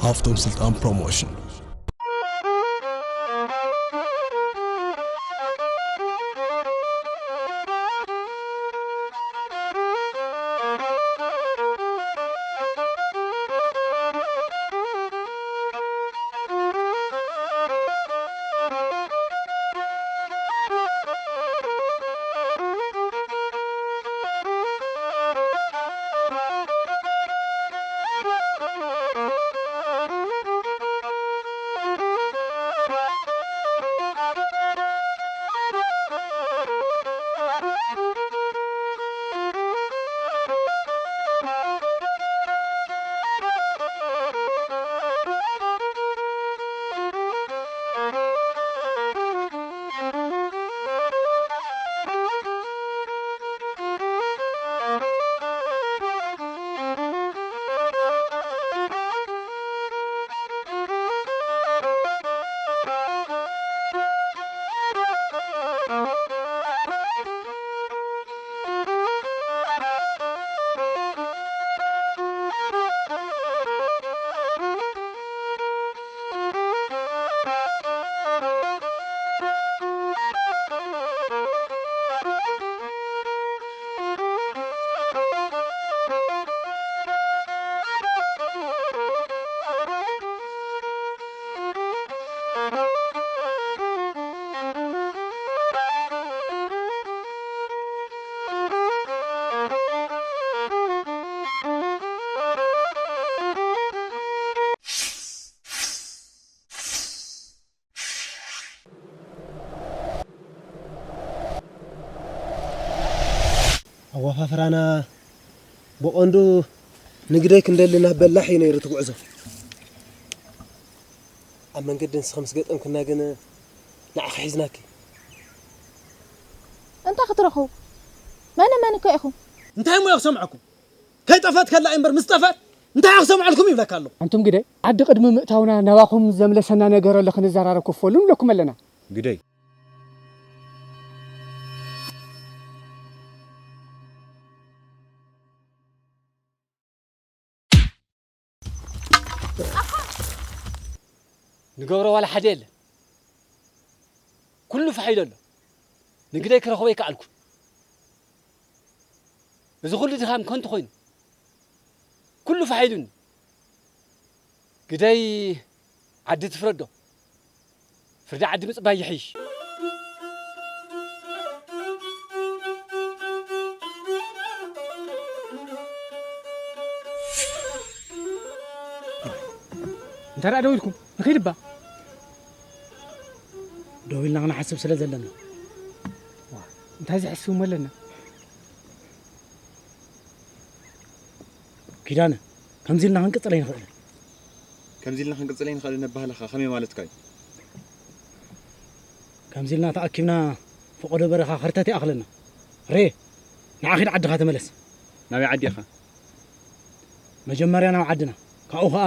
ሃፍቶም ስልጣን ፕሮሞሽን። ኣዋፋፍራና ብቐንዱ ንግደይ ክንደሊ ናብ በላሕ እዩ ነይሩ እቲ ጉዕዞ። ኣብ መንገዲ ንስኺ ምስ ገጠምክና ግን ንዓኺ ሒዝናኪ። እንታይ ክትረኽቡ? መነ መን እኮ ኢኹም? እንታይ እሞ እየ ክሰምዐኩም? ከይጠፈት ከላ እምበር ምስ ጠፈት እንታይ እየ ክሰምዐልኩም ይብለካ ኣለኹ። ኣንቱም ግደይ፣ ዓዲ ቅድሚ ምእታውና ናባኹም ዘምለሰና ነገር ኣሎ ክንዘራረብ ክፈሉ ንብለኩም ኣለና። ግደይ። ንገብሮ ዋላ ሓደ የለን። ኩሉ ፋሕ ኢሉ ኣሎ። ንግደይ ክረኽቦ ኣይከኣልኩን። እዚ ኩሉ ድኻም ከንቱ ኮይኑ። ኩሉ ፋሕ ኢሉኒ። ግደይ ዓዲ ትፍረዶ። ፍርዲ ዓዲ ምጽባይ ይሕይሽ። እንታይ ደኣ ደው ኢልኩም ንኺድ እባ። ደው ኢልና ክንሓስብ ስለ ዘለና። እንታይ ዝሕስቡ ኣለና? ኪዳነ፣ ከምዚ ኢልና ክንቅጽል ኣይንኽእልን። ከምዚ ኢልና ክንቅጽል ኣይንኽእልን ነባህልኻ ከመይ ማለትካ እዩ? ከምዚ ኢልና ተኣኪብና ፈቐዶ በረኻ ከርተት ይኣኽለና። ሬ፣ ንዓ ኺድ ዓድኻ ተመለስ። ናበይ ዓዲ ኢኻ? መጀመርያ ናብ ዓድና፣ ካብኡ ኸኣ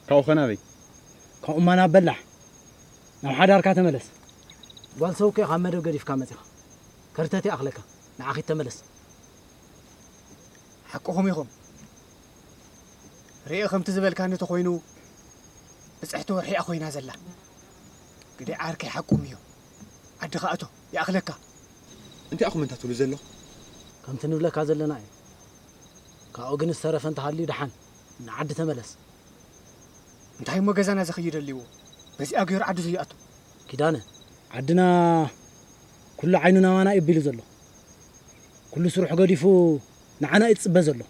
ካብኡ ኸ ናበይ? ካብኡማ ናብ በላሕ፣ ናብ ሓዳርካ ተመለስ። ጓል ሰውከ ካብ መደብ ገዲፍካ መጺኻ። ከርተት ይኣኽለካ። ንዓ ኺድ ተመለስ። ሓቅኹም ኢኹም። ርኤ ከምቲ ዝበልካኒ ተኾይኑ ብጽሕቲ ወርሒ እያ ኮይና ዘላ። ግደይ ዓርከይ ሓቁም እዩ። ዓድኻ እቶ ይኣኽለካ። እንታይ ኢኹም እንታ ትብሉ ዘለኹም? ከምቲ ንብለካ ዘለና እዩ። ካብኡ ግን ዝተረፈ እንተሃልዩ ደሓን ንዓዲ ተመለስ። እንታይ እሞ ገዛና ዝኽይድ ኣልዎ? በዚኣ ገይሩ ዓዱ ዘይኣቱ። ኪዳነ፣ ዓድና ኩሉ ዓይኑ ናባና እዩ ኣቢሉ ዘሎ። ኩሉ ስርሑ ገዲፉ ንዓና እዩ ዝጽበ ዘሎ።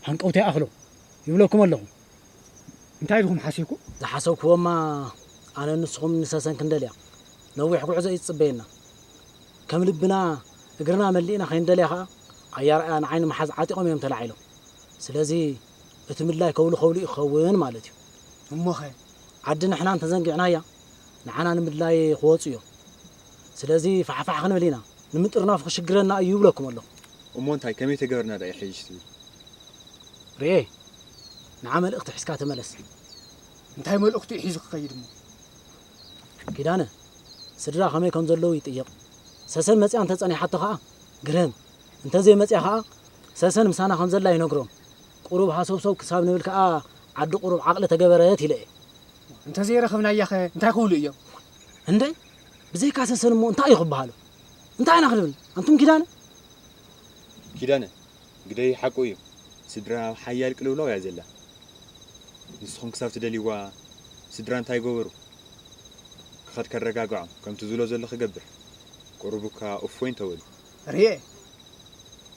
ሃንቀውታ ይኣኽሎ ይብለኩም ኣለኹ። እንታይ ኢልኩም ሓሲብኩም? ዝሓሰብክዎማ ኣነ ንስኹም ንሰሰን ክንደልያ ነዊሕ ጉዕዞ እዩ ዝጽበየና። ከም ልብና እግርና መሊእና ከይንደልያ ኸኣ ኣያርኣያ ንዓይ ንምሓዝ ዓጢቖም እዮም ተላዒሎም። ስለዚ እቲ ምድላይ ከውሊ ከውሊ እዩ ክኸውን ማለት እዩ። እሞኸ? ዓዲ ንሕና እንተዘንጊዕናያ ንዓና ንምድላይ ክወጹ እዮም። ስለዚ ፋሕፋሕ ክንብል ኢና። ንምጥርናፉ ክሽግረና እዩ ይብለኩም ኣለኹ። እሞ እንታይ ከመይ ተገበርና ደኣ ይሕይሽ ትብል? ርኤ፣ ንዓ መልእኽቲ ሒዝካ ተመለስ። እንታይ መልእኽቱ እዩ ሒዙ ክኸይድ እሞ? ኪዳነ፣ ስድራ ከመይ ከም ዘለዉ ይጥየቕ። ሰሰን መጺኣ እንተጸኒሓቶ ኸኣ ግርም፣ እንተዘይመጺኣ ኸኣ ሰሰን ምሳና ከም ዘላ ይነግሮም። ቁሩብ ሃሰውሰው ክሳብ ንብል ከኣ ዓዲ ቁሩብ ዓቕሊ ተገበረት ኢለ እየ። እንተዘይረኸብናያኸ እንታይ ክብሉ እዮም? እንደ ብዘይካ ሰሰን እሞ እንታይ እዩ ክበሃሉ? እንታይ ኢና ክንብል? ኣንቱም ኪዳነ? ኪዳነ፣ ግደይ ሓቁ እዩ። ስድራ ኣብ ሓያል ቅልውላው እያ ዘላ። ንስኹም ክሳብ ትደልይዋ ስድራ እንታይ ገበሩ? ክኸድ ከረጋግዖም፣ ከምቲ ዝብሎ ዘሎ ክገብር። ቁሩብ እኳ እፎይ እንተበሉ። ርኤ፣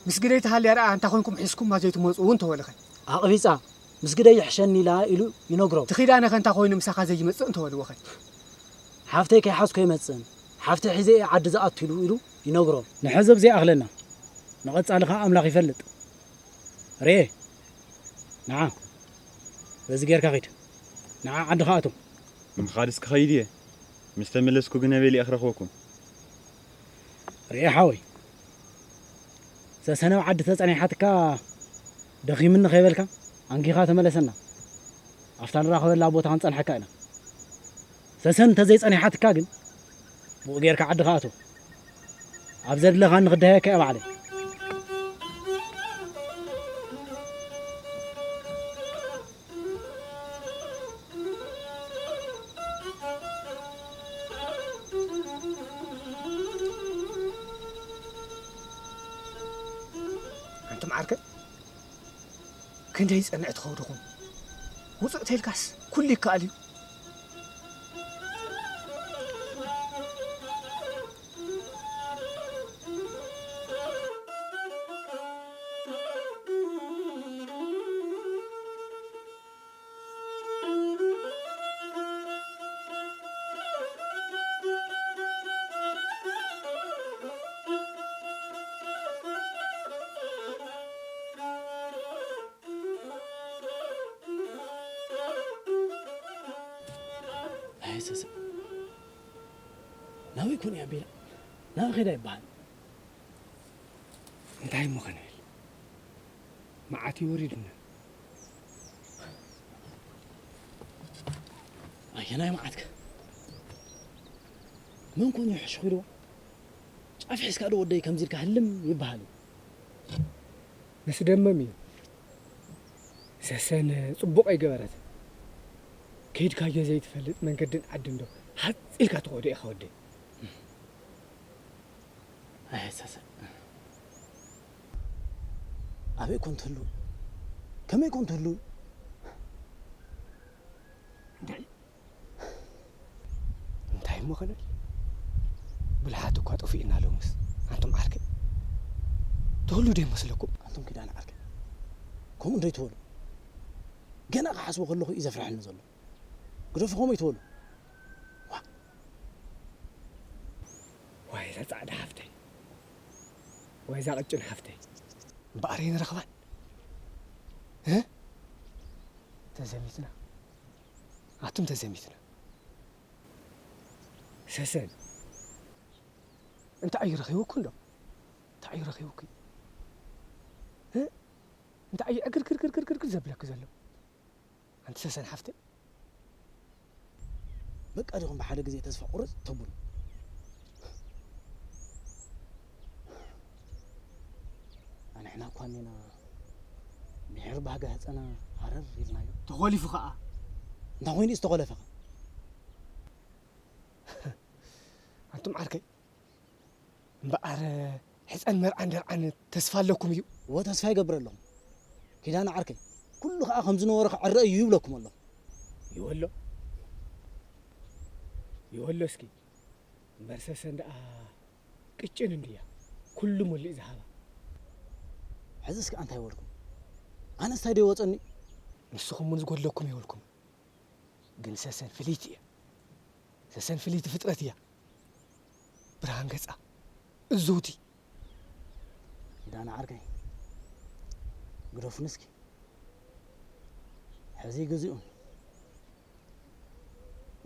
ምስ ግደይ ተሃልያ ደኣ ኣንታ ኾንኩም ሒዝኩማ ዘይትመጹ እውን ተበልኸ። ኣቕቢጻ፣ ምስ ግደይ ይሕሸኒ ኢላ ኢሉ ይነግሮም። ትኺዳነ ከንታ ኮይኑ ምሳኻ ዘይመጽእ እንተበልዎ ኸ። ሓፍተይ ከይሓዝኩ ኣይመጽእን፣ ሓፍተይ ሒዘ እየ ዓዲ ዝኣቱ ኢሉ ኢሉ ይነግሮም። ንሕዘብ ዘይኣኽለና፣ ንቐጻሊ ኸኣ ኣምላኽ ይፈልጥ። ርኤ፣ ንዓ በዚ ጌርካ ኺድ፣ ንዓ ዓድኻ ኣቱ። ንምኻድስ ክኸይድ እየ፣ ምስ ተመለስኩ ግን ኣበይ ኢለ እየ ክረኽበኩም? ርኤ ሓወይ፣ ሰሰን ኣብ ዓዲ ተጸኒሓትካ ደኺምኒ ከይበልካ ኣንጊኻ ተመለሰና። ኣብታ ንራኸበላ ቦታ ክንጸንሐካ ኢና። ሰሰን እንተዘይጸኒሓትካ ግን ብኡ ጌርካ ዓድኻ ኣቱ። ኣብ ዘድለኻኒ ክደሃየካ እየ ባዕለይ። ኣንቱም ዓርከይ ክንደይ ይጸንዕ ትኸውድኹም ውጹእ ተልካስ ኩሉ ይከኣል እዩ። ኣይሰሰ ናበይ ኮን እያ ቤላ? ናበይ ኸዳ ይበሃል? እንታይ እሞ ኸንብል? መዓት እዩ ወሪድና። ኣየናይ መዓትከ? መን ኮን እዩ ሕሽኺልዎ? ጫፍ ሒዝካ ዶ ወደይ ከምዚ ኢልካ ህልም ይበሃል እዩ? መስደመም እዩ። ሰሰን ጽቡቕ ኣይገበረትን። ከይድካዮ ዘይትፈልጥ መንገድን ዓድን ዶ ሃጽ ኢልካ ትኸዶ ኢኻ ወደይ? ኣይሰሰ ኣበይ ኮን ትህሉ? ከመይ ኮን ትህሉ? እንታይ እንታይ እሞ ከነል ብልሓት እኳ ጠፊእና ሎምስ ኣንቱም ዓርከይ ትህሉ ዶ ይመስለኩም? ኣንቱም ኪዳነ ዓርከይ ከምኡ እንዶ ይትበሉ። ገና ክሓስቦ ከለኹ እዩ ዘፍርሐኒ ዘሎ። ግደፉ ከምኡ ይትበሉ። ዋይ እዛ ጻዕዳ ሓፍተይ፣ ዋይ እዛ ቅጭን ሓፍተይ። እምበኣር ኣይንረኽባን እ ተዘሚትና ኣቱም ተዘሚትና ሰሰን እንታይ እዩ ረኺቡኩ እንዶ እንታይ እዩ ረኺቡኩ እ እንታይ እዩ ዕግርግርግርግርግር ዘብለኪ ዘሎ ኣንቲ ሰሰን ሓፍተይ በቃ ዲኹም ብሓደ ግዜ ተስፋ ቁርፅ ተብሉ ኣንሕና እኳ እኒና ድሕሪ ባህጋ ህፀና ሃረር ኢልናዮ ተኾሊፉ ኸዓ እንታይ ኮይኑ እዩ ዝተኾለፈ ኣንቱም ዓርከይ እምበኣር ሕፀን መርዓን ደርዓን ተስፋ ኣለኩም እዩ እወ ተስፋ ይገብር ኣለኹ ኪዳነ ዓርከይ ኩሉ ከዓ ከም ዝነበረ ክዕረ እዩ ይብለኩም ኣለኹ ይወሎ ይወሎ እስኪ እምበር ሰሰን ደኣ ቅጭን እንድያ ኩሉ ሙሉእ ዝሃባ ሕዚ እስከ ኣንታይ በልኩም ኣነስ እንታይ ደይወፀኒ ንስኹም እውን ዝጎድለኩም የብልኩም ግን ሰሰን ፍልይቲ እያ ሰሰን ፍልይቲ ፍጥረት እያ ብርሃን ገፃ እዙውቲ ኪዳነ ዓርከይ ግደፉኒ እስኪ ሕዚ ግዜኡን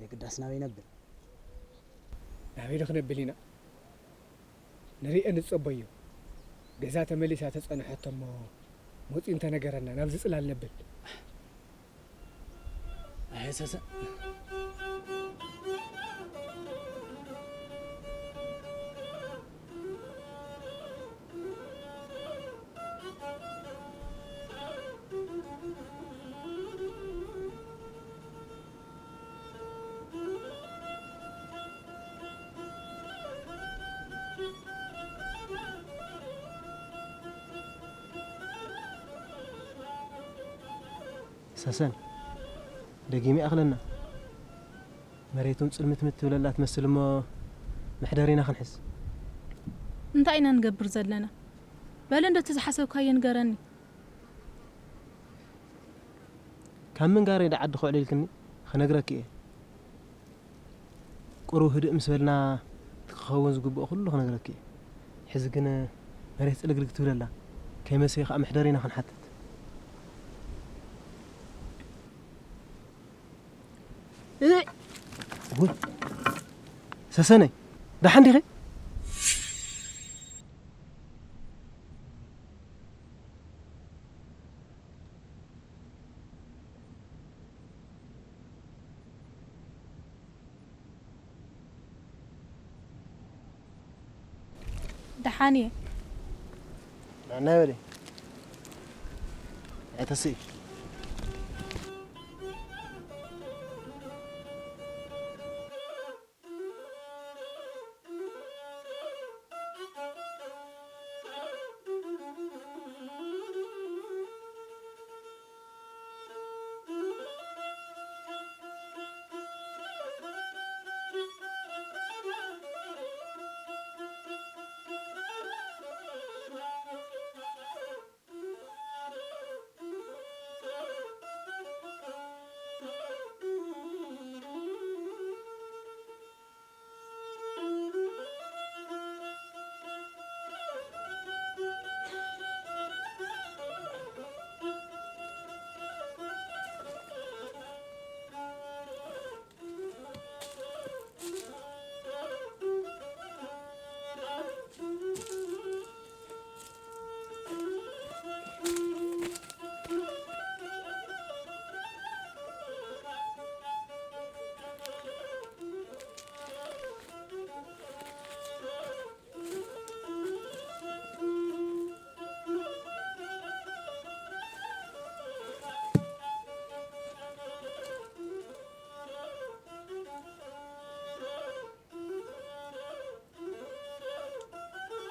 የግዳስ ናበይ ነብል ናበይ ዶ ክነብል ኢና ንርኤ ንጸበዮ ገዛ ተመሊሳ ተጸንሐቶ እሞ መጺኡ እንተነገረና ናብዚ ጽላል ነብል ኣይሰሰ ሰሰን፣ ደጊመ ይኣኽለና። መሬት እውን ጽልምትምት ትብለላ ትመስል እሞ፣ መሕደሪና ክንሕዝ። እንታይ ኢና ንገብር ዘለና? በል፣ እንዶ እቲ ዝሓሰብካዮ ንገረኒ። ካብ ምንጋረይ ዶ ዓዲ ክውዕል ኢልክኒ? ክነግረኪ እየ። ቁሩብ ህድእ ምስ በልና፣ እቲ ክኸውን ዝግብኦ ኩሉ ክነግረኪ እየ። ሕዚ ግን መሬት ጽልግልግ ትብል ኣላ። ከይመሰየ ከኣ መሕደሪና ክንሓትት። እይ! ውይ! ሰሰነይ፣ ደሓን ዲኺ? ደሓን እየ። ንዕናይ በሊ። ኣይተስኢ።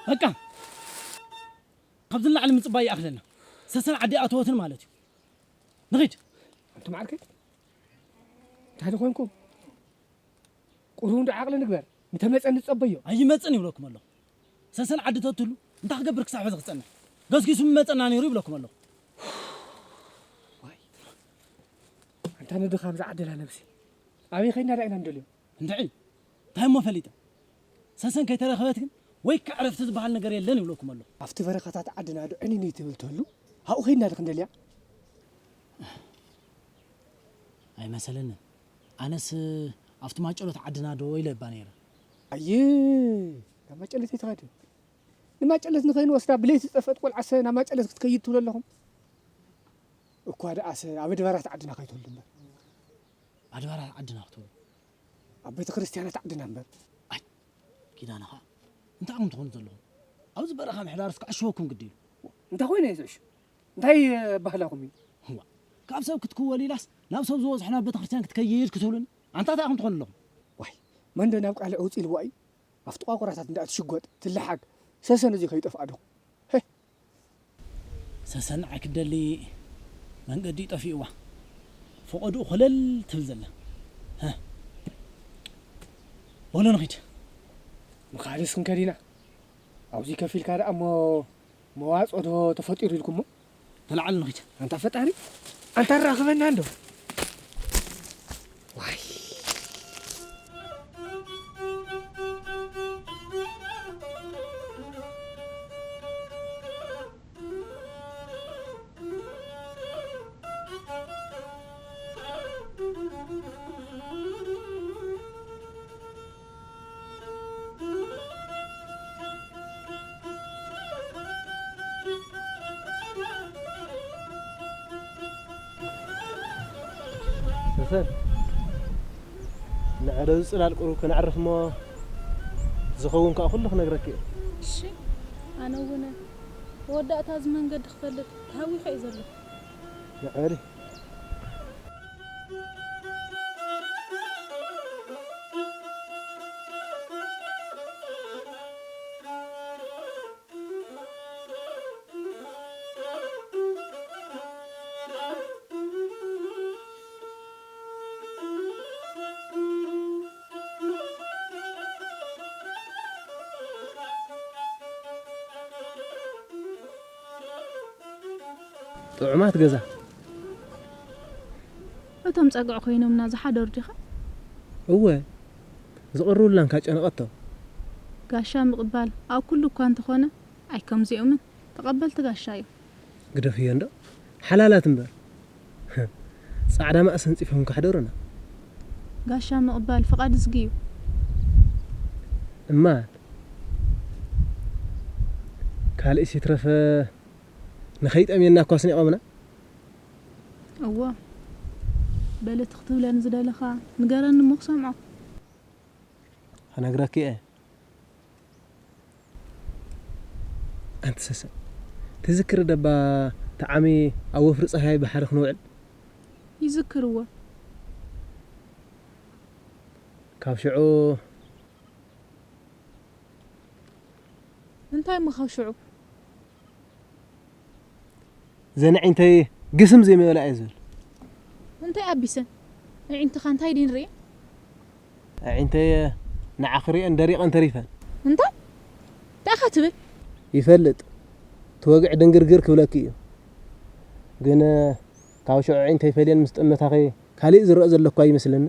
በቃ፣ ካብዚ ንላዕሊ ምጽባይ ይኣኽለና። ሰሰን ዓዲ ኣተወትን ማለት እዩ። ንኺድ። ኣንቱም ዓርከይ፣ እንታይ ደኾንኩም? ቁሩብ እንዶ ዓቕሊ ንግበር። ንተመጸ ንጸበዮ። ኣይመጽን ይብለኩም ኣለኹ። ሰሰን ዓዲ ተትሉ፣ እንታይ ክገብር ክሳብ ሕዚ ክጸንሕ? ገስጊሱ ምመጸና ነይሩ ይብለኩም ኣለኹ። ዋይ። ኣንታ ንድኻም ዝዓደላ ነብሲ። ኣበይ ኸይድና ዳ ኢና ንደልዮ? እንድዒ፣ እንታይ እሞ ፈሊጠ? ሰሰን ከይተረኸበት ግን ወይ ከዓ ዕረፍቲ ዝበሃል ነገር የለን ይብለኩም ኣለኹ። ኣብቲ በረኻታት ዓድና ዶ ዕንይንይ ትብል ተሉ? ኣብኡ ኸይድና ዶ ክንደልያ? ኣይመሰለንን። ኣነስ ኣብቲ ማጨሎት ዓድና ዶ ኢለ እባ ነይረ። ኣየ፣ ናብ ማጨሎት ኣይትኸድን። ንማጨሎት ንኸይንወስዳ ብለይቲ ዝጠፍአት ቆልዓሰ ናብ ማጨሎት ክትከይድ ትብሉ ኣለኹም? እኳ ደኣሰ ኣብ ኣድባራት ዓድና ከይትህሉ እምበር። ኣድባራት ዓድና ክትብሉ? ኣብ ቤተ ክርስቲያናት ዓድና እምበር። ኣይ፣ ኪዳነ ኸኣ፣ እንታይ ኢኹም ትኾኑ ዘለኹም? ኣብዚ በረኻ ምሕዳርስ ክዕሽወኩም ግዲ ኢሉ። እንታይ ኾይነ እየ ዝዕሹ? እንታይ ባህላኹም እዩ? እዋ፣ ካብ ሰብ ክትክወል ኢላስ፣ ናብ ሰብ ዝበዝሖ ናብ ቤተ ክርስቲያን ክትከይድ ክትብሉኒ? ኣንታ እንታይ ኢኹም ትኾኑ ኣለኹም? ዋይ፣ መን ዶ ናብ ቃልዕ ውጽእ ኢልዋ እዩ? ኣብቲ ቋቑራታት እንዳ ትሽጎጥ፣ ትለሓግ፣ ሰሰን እዚ ከይጠፍኣ ዶ? ሄ! ሰሰን ንዓይ ክትደሊ መንገዲ ጠፊእዋ። ፈቐድኡ ኮለል ትብል ዘላ። ሀ። በሎ ንኺድ። ምኻድስ ክንከድ ኢና። ኣብዚ ከፊልካ ደኣ እሞ መዋጽኦ ዶ ተፈጢሩ ኢልኩሞ? ንላዕሊ ንኺድ። ኣንታ ፈጣሪ፣ ኣንታ ኣራኽበና እንዶ። ዋይ። ሰሰን፣ ንዕረዚ ጽላል ቁሩብ ከነዕርፍ እሞ ዝኸውን ከኣ ኩሉ ክነግረኪ እየ። እሺ፣ ኣነ እውን መወዳእታ እዚ መንገዲ ክፈልጥ ተሃዊኸ እየ ዘለኹ። ንዕበሊ። ጥዑማት ገዛ። እቶም ጸግዒ ኮይኖምና ዝሓደሩ ዲኻ? እወ፣ ዝቕርቡላን ካጨነቐቶ። ጋሻ ምቕባል ኣብ ኩሉ እኳ እንተኾነ ኣይከምዚኦምን ተቐበልቲ ጋሻ እዮም። ግደፍዮ እንዶ ሓላላት እምበር። ጻዕዳ ማእሰን ጽፎም ካሕደሩና። ጋሻ ምቕባል ፍቓድ እዝጊ እዩ። እማ ካልእስ ይትረፈ ንኸይጠምየና እኳ ኣስኒቖምና። እዎ በል እቲ ክትብለኒ ዝደለኻ ንገረኒ እሞ ክሰምዖ። ክነግረኪ እየ። ኣንቲ ሰሰ ትዝክሪ ደባ ተዓሚ ኣብ ወፍሪ ጸሃይ ባሕሪ ክንውዕል ይዝክርዎ። ካብ ሽዑ እንታይ እሞ ካብ ሽዑ? ዘን ዕንተይ ግስም ዘይመበላ እየ ዝብል። እንታይ ኣቢሰን? ኣዒንትኻ እንታይ ድን ርኢ? ኣዒንተይ ንዓኺ ሪአን ደሪቐን ተሪፈን። እንታይ እንታይ ኢኻ ትብል? ይፈልጥ ትወግዕ ድንግርግር ክብለኪ እዩ። ግን ካብ ሽዑ ኣዒንተይ ፈልየን ምስ ጠመታኺ ካሊእ ዝረአ ዘለኳ ይመስለኒ።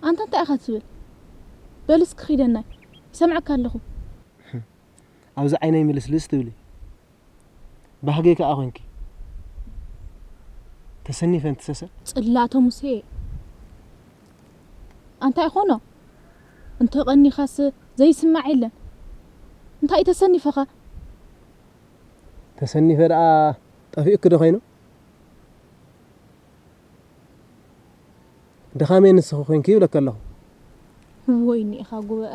ኣንታ እንታይ ኢኻ ትብል? በል እስኪ ኺደናይ ይሰምዐካ ኣለኹ። ኣብዚ ዓይነይ ምልስልስ ትብሊ። ባህጊ ከኣ ኮንኪ ተሰኒፈን ትሰሰ። ጽላተ ሙሴ ኣንታይ ኾኖ እንተ ቀኒኻስ ዘይስማዕ የለን። እንታይ ተሰኒፈኻ? ተሰኒፈ ደኣ ጠፊእኪ ዶ ኮይኑ? ድኻመይ ንስኺ ኮንኪ ይብለኪ ኣለኹ። ወይኒ ኢኻ ጉበአ።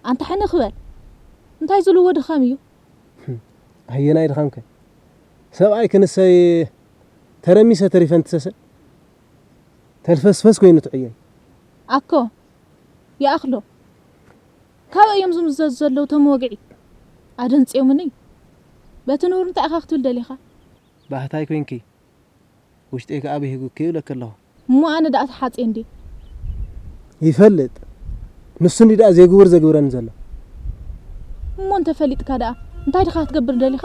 ኣንታ ሕነ ክበል እንታይ ዝልዎ ድኻም እዩ? ኣየናይ ድኻምከ? ሰብኣይ ክንሰይ ተረሚሰ ተሪፈን ትሰሰ ተልፈስፈስ ኮይኑ ትዕየይ። ኣኮ ይኣኽሎ ካብ እዮም ዝምዘዙ ዘለዉ ተመወግዒ ኣደንጽዮምኒ። በቲ ንቡር እንታይ ኢኻ ክትብል ደሊኻ? ባህታይ ኮንኪ ውሽጠይ ከኣ ብሂጉኪ ይብለኪ ኣለኹ። እሞ ኣነ ደኣ ተሓጽየ እንዴ? ይፈልጥ ንሱ እንዲ ደኣ ዘይግቡር ዘግብረኒ ዘሎ። እሞ እንተፈሊጥካ ደኣ እንታይ ድኻ ክትገብር ደሊኻ?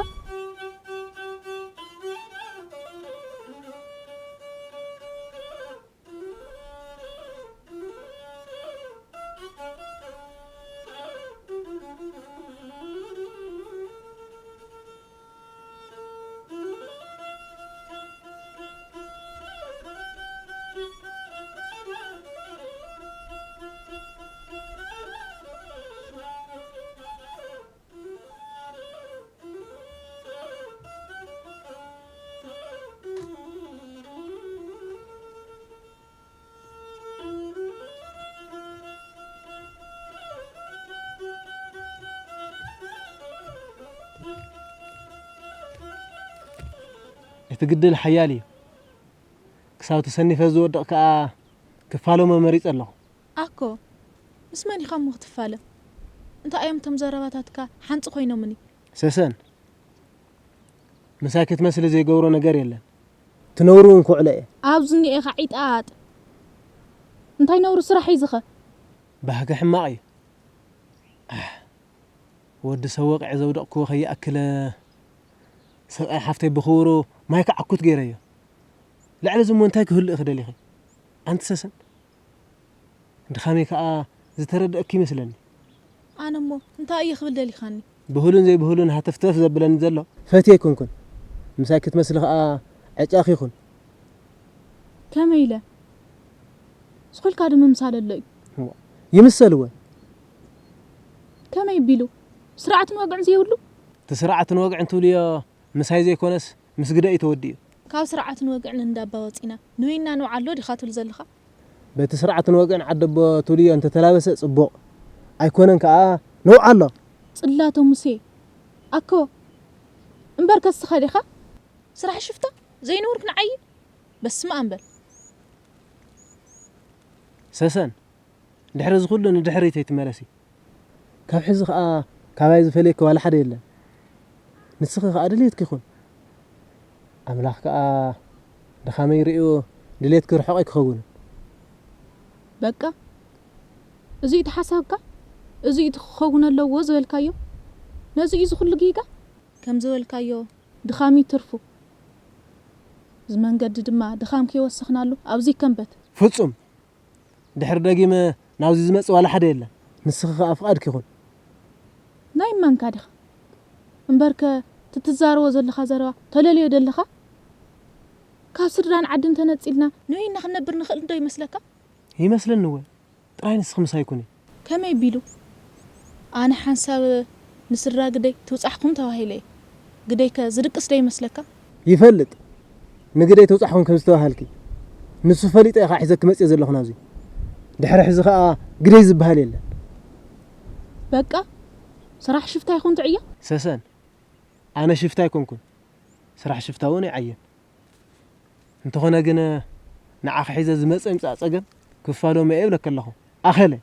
እቲ ግድል ሓያል እዩ። ክሳብ ተሰኒፈ ዝወድቕ ከኣ ክፋለሞ መሪጸ ኣለኹ። ኣኮ ምስ መን ኢኻ እሞ ክትፋለም? እንታይ እዮም እቶም ዘረባታትካ ሓንጺ ኮይኖምኒ? ሰሰን ምሳይ ክትመስሊ ዘይገብሮ ነገር የለን። ትነውሩ እውን ክውዕሎ እየ። ኣብዚ እኒኤኻ ዒጣጥ። እንታይ ነውሩ ስራሕ ሒዝኸ? ባህጊ ሕማቕ እዩ። ኣሕ፣ ወዲ ሰብ ወቕዐ ዘውደቕክዎ ከይኣክለ ሰብኣይ ሓፍተይ ብኽብሩ ማይ ክዓኩት ገይረዮ። ልዕሊ እዚ እሞ እንታይ ክህሉ ኢኺ ደሊኺ? ኣንቲ ሰሰን ድኻመይ ከኣ ዝተረድአኪ ይመስለኒ። ኣነ እሞ እንታይ እየ ክብል ደሊኻኒ? ብህሉን ዘይብህሉን ሃተፍተፍ ዘብለኒ ዘሎ ፈትየ ኣይኮንኩን። ምሳይ ክትመስሊ ከኣ ዕጫኺ ይኹን። ከመይ ኢለ? ስኹልካ ድምምሳል ኣሎ እዩ። ይምሰል እወ። ከመይ ቢሉ? ስርዓትን ወግዕን ዘይብሉ? እቲ ስርዓትን ወግዕን ትብልዮ ምሳይ ዘይኮነስ ምስ ግደ እዩ ተወዲኡ። ካብ ስርዓትን ወግዕን እንዳባ ወጺና ንበይንና ንውዓሎ ዲኻ ትብል ዘለኻ? በቲ ስርዓትን ወግዕን ዓደቦ ትብልዮ እንተተላበሰ ጽቡቕ። ኣይኮነን ከኣ ነውዓሎ። ጽላተ ሙሴ ኣኮ እምበር ከስኻ ዲኻ? ስራሕ ሽፍታ ዘይንውር ክንዓይ በስመ ኣም በል። ሰሰን ድሕሪ እዚ ኩሉ ንድሕሪት ኣይትመለሲ። ካብ ሕዚ ከኣ ካባይ ዝፈልየኪ ዋላ ሓደ የለን። ንስኺ ከኣ ድሌትኪ ይኹን። ኣምላኽ ከኣ ድኻመይ ርእዩ ድሌትኪ ርሑቕ ኣይክኸውንን። በቃ እዚ'ዩ እቲ ሓሳብካ? እዚ'ዩ እቲ ክኸውን ኣለዎ ዝበልካዮ? ነዚ'ዩ እዚ ኩሉ ጌጋ? ከም ዝበልካዮ ድኻም እዩ ትርፉ። እዚ መንገዲ ድማ ድኻም ከይወሰኽናሉ ኣብዚ ይከንበት። ፍጹም። ድሕሪ ደጊመ ናብዚ ዝመጽእ ዋላ ሓደ የለን። ንስኺ ኸኣ ፍቓድኪ ይኹን። ናይ እማንካ ዲኻ? እምበርከ እቲ ትዛረቦ ዘለኻ ዘረባ ተለልዮ ደለኻ? ካብ ስድራን ዓድን ተነጺልና ንበይንና ክንነብር ንኽእል እንዶ ይመስለካ? ይመስለኒ እወ። ጥራይ ንስኺ ምሳይ ኩኒ። ከመይ ቢሉ? ኣነ ሓንሳብ ንስድራ ግደይ ትውጻሕኩም ተባሂለ እየ። ግደይከ ዝድቅስ ዶ ይመስለካ? ይፈልጥ። ንግደይ ተውጻሕኩም ከም ዝተባሃልኪ። ንሱ ፈሊጠ እየ ኸዓ ሒዘኪ መጽየ ዘለኹ ናብዚ። ድሕሪ ሕዚ ኸዓ ግደይ ዝበሃል የለን። በቃ፣ ስራሕ ሽፍታ ይኹን ትዕዮ? ሰሰን፣ ኣነ ሽፍታ ኣይኮንኩን። ስራሕ ሽፍታ እውን ኣይዓየን። እንተኾነ ግን ንዓኺ ሒዘ ዝመጸ ይምጻእ ጸገም ክፋዶሞ እየ እብለኪ ኣለኹ። ኣኸለ።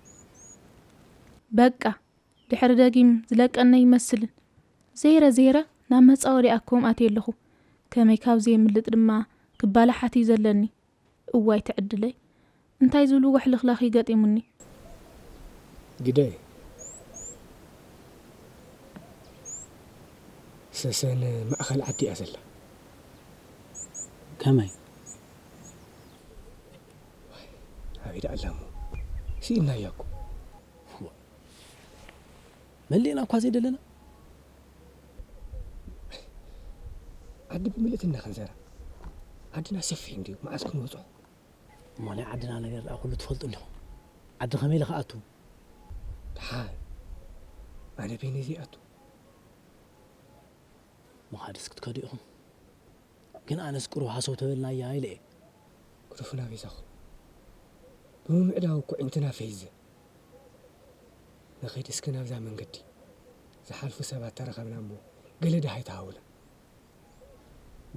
በቃ፣ ድሕሪ ደጊም ዝለቀኒ ይመስልን። ዘይረ ዘይረ ናብ መጻወዲኣኩም ኣትየ ኣለኹ። ከመይ ካብዚ የምልጥ ድማ ክባላሓት እዩ ዘለኒ። እዋይ ትዕድለይ፣ እንታይ ዝብሉ ወሕልኽላኽ እዩ ገጢሙኒ። ግደይ፣ ሰሰን ማእኸል ዓዲ እያ ዘላ። ከመይ? ኣበይ ደኣ ኣላ እሞ? ስኢናያ እኮ። መሊእና እኳ ዘይደለና። ዓዲ ብምልእትና ክንዘራ። ዓድና ሰፊሕ እንድዩ፣ መዓስ ክንወጾ? እሞ ናይ ዓድና ነገር ደኣ ኩሉ ትፈልጡ እንዲኹም። ዓዲ ከመይ ኢለ ክኣቱ? ደሓን፣ ኣነ በይነይ ዘይኣቱ። ምኻድስ ክትከዱ ኢኹም። ግን ኣነስ ቁሩብ ሃሰው ተበልናያ ኢለ እየ። ግደፉና በይዛኹም። ብምምዕዳው እኮ ዒንትና ፈይዘ። ንኸይድ እስከ ናብዛ መንገዲ። ዝሓልፉ ሰባት ተረኸብና እሞ ገለ ደሃይ ተሃቡና።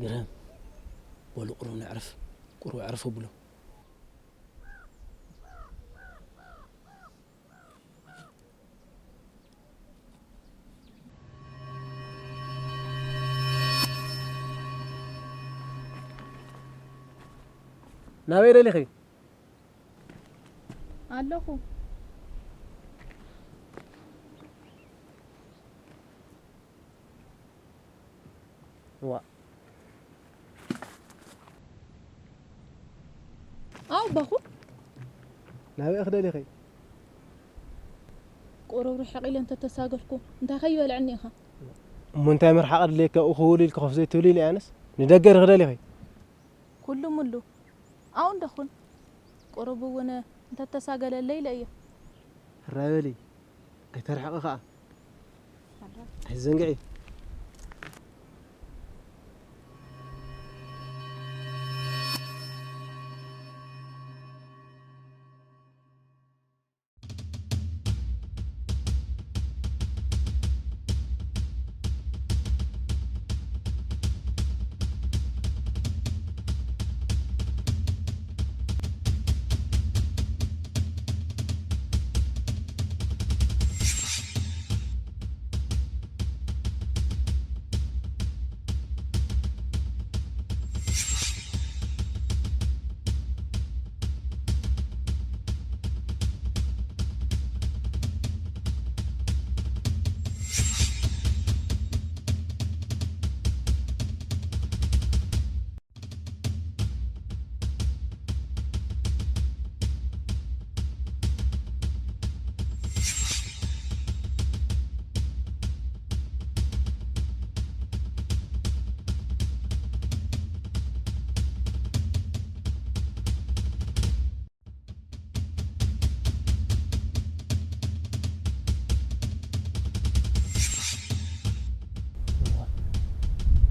ግርህም፣ በሉ ቁሩብ ነዕርፍ፣ ቁሩብ ኣዕርፉ ብሎም። ናበይ ደሊኺ? ኣለኹ። ዋ። ኣው ባኹ። ናበይ ክደሊኺ? ቁሩብ ርሕቕ ኢለ እንተተሳገልኩ እንታይ ከይበልዐኒ ኢኻ? እሞ እንታይ ምርሓቕ ኣድልየካ? እኹ ውል ኢልኪ ኮፍ ዘይትብሊ ኢለ ኣነስ ንደገ ርኽደሊኺ? ኩሉ ሙሉ። ኣው እንደኹን። ቁሩብ እውን እንተተሳገለለይ ኢለ እየ። ሕራይ በሊ። ኣይተርሕቒ ኸኣ። ኣይትዘንግዒ።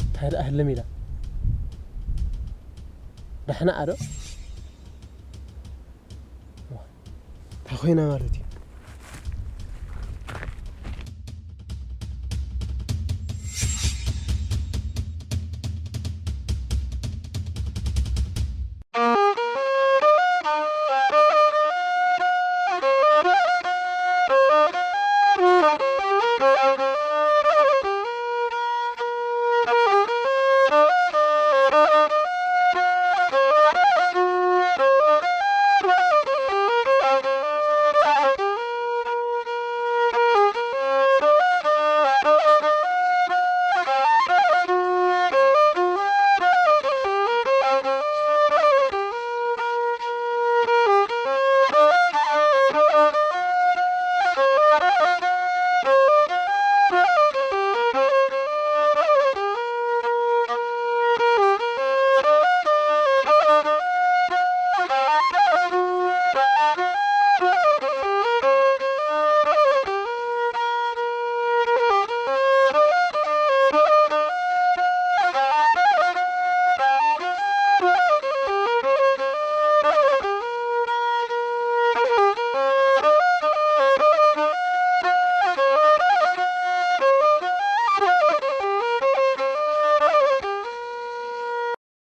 እንታይ ደኣ ህልም ኢላ? ዳሕና ኣዶ? እንታይ ኮይና ማለት እዩ?